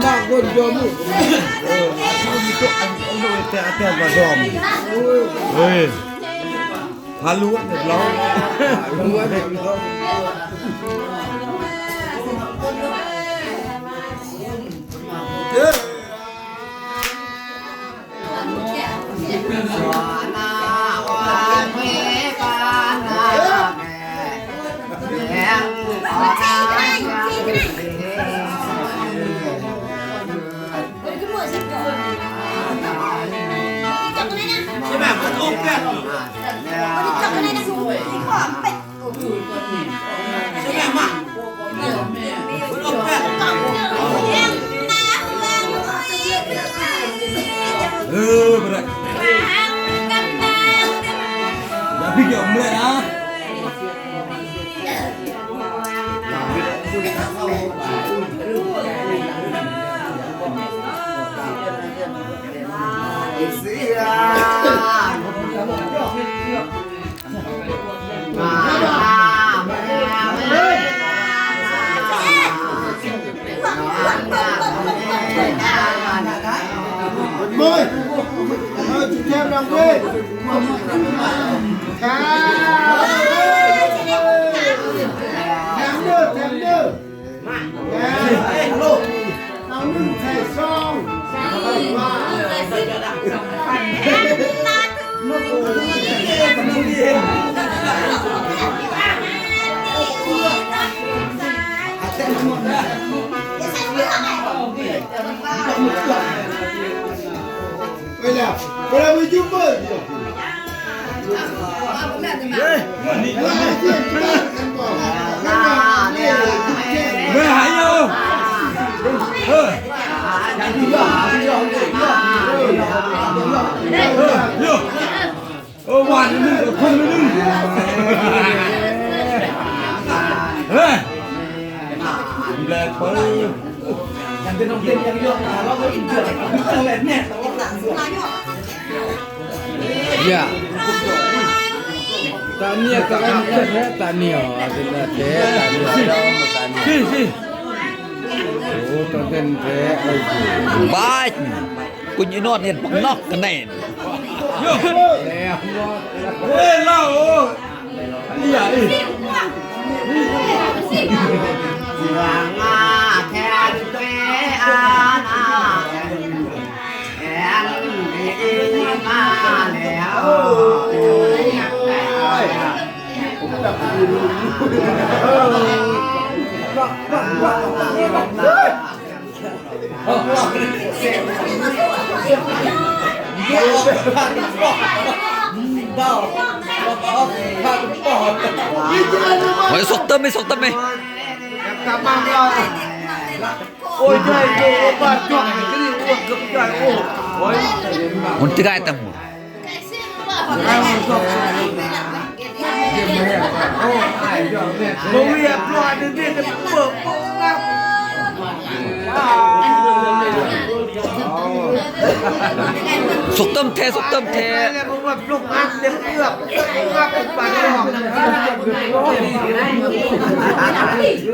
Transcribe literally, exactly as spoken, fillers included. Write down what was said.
Gon jomu. Hei. Haluan ya, bro. Haluan ya, bro. Eh, berat. Tapi dia mulai, ah. Ya. Tani ya, tani ya, tani ya. Tani ya, tani ya. Si, si. Oh, tani ya. Baik. Kunyi non yang pernah kena. Yo. Eh, lah, oh. Iya, eh. Oi, sok tem, sok tem. Oi, jai, jai, obat, jai, jai, obat, jai, oh. Oi. Muntirai tamu. Sok tem te, sok tem te.